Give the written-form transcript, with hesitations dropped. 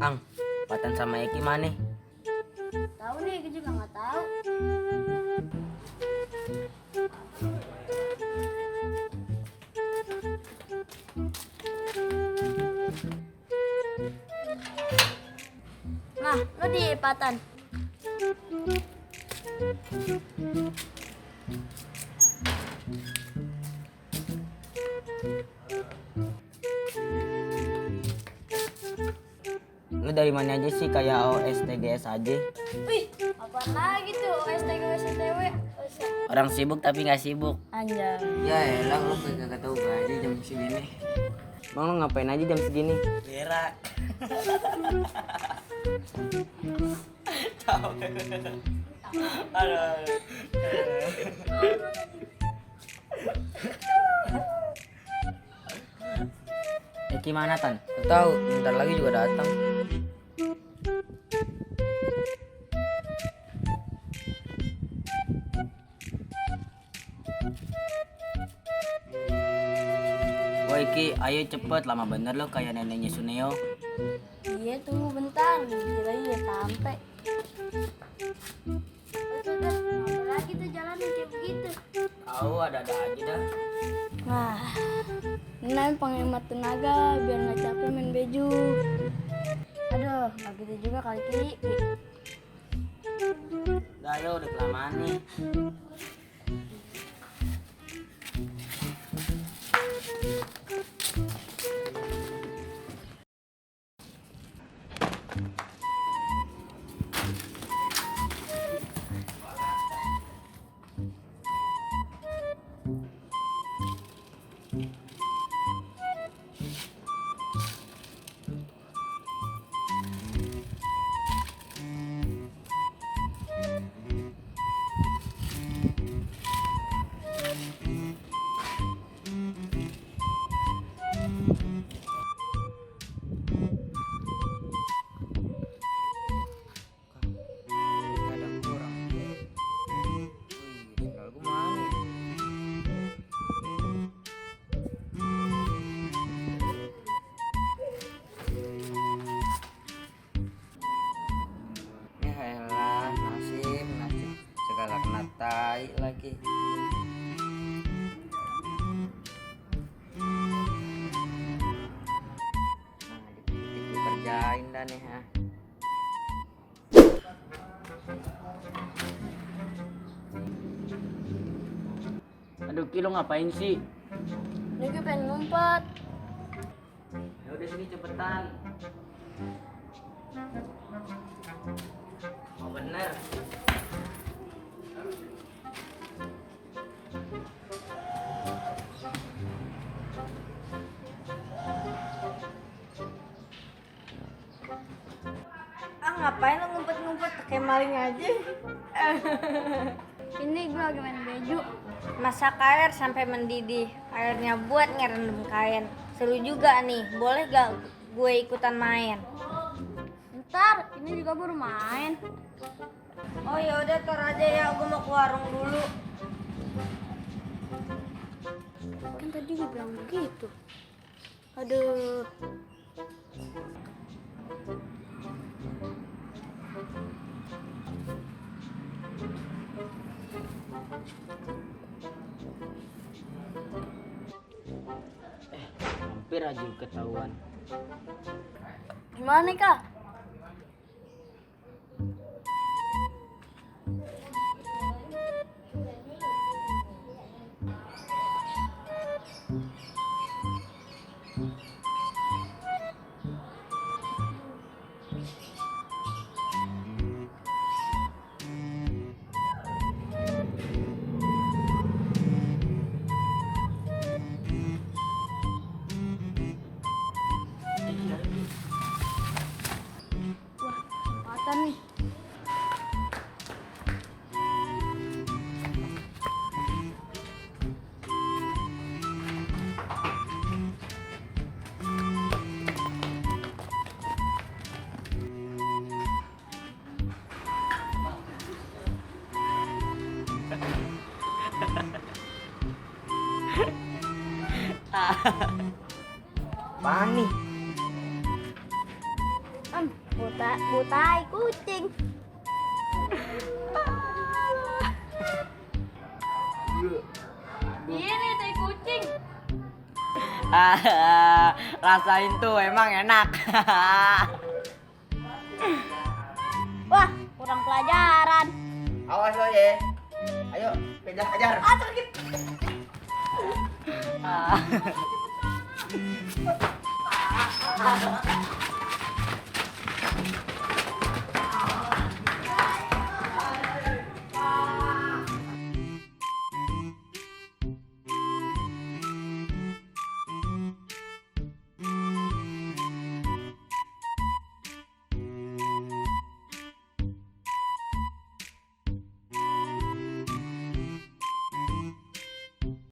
Ang, Patan sama Eki mana? Tahu nih, gue juga nggak tahu. Nah, lo di Patan. Lu dari mana aja sih kayak OSTGS aja? Wih, apaan lagi tuh OSTG OSTW? Orang sibuk tapi nggak sibuk. Anjay. Ya elah lu kagak tahu aja jam segini. Bang lu ngapain aja jam segini? Berak. Aduh. Eki mana Tan? Tahu, bentar lagi juga datang. Woi Ki, ayo cepet, lama bener lo kayak neneknya Suneo. Iya tunggu bentar, kira ya sampai. Udah, ngapa lagi tuh jalan kayak begitu? Tahu ada-ada aja dah. Wah, ini penghemat tenaga biar nggak capek main beju. Aduh, nggak gitu juga kali Ki. Udah ayo, udah kelamaan nih. Kadang kurang. Wih, sendal gua mana? Ya elah, nasib segala kena tai lagi. Nah, dikit-dikit gua kerjain dah nih ha. Aduh Ki, lo ngapain sih? Ini gue pengen ngumpet. Ya udah sini cepetan. Oh bener. Ngapain lo ngumpet-ngumpet kayak maling aja? Ini gue lagi main beju. Masak air sampai mendidih. Airnya buat ngerendam kain. Seru juga nih. Boleh gak gue ikutan main? Ntar, ini juga baru main. Oh ya udah tar aja ya. Gue mau ke warung dulu. Kan tadi gue bilang begitu. Aduh. Hampir aja ketahuan. Gimana nih Kak? Wah, mata nih. Apaan nih? Butai kucing. Ini tai kucing. Rasain tuh emang enak. Wah, kurang pelajaran. Awas lo ya. Ayo, kejar. Sakit.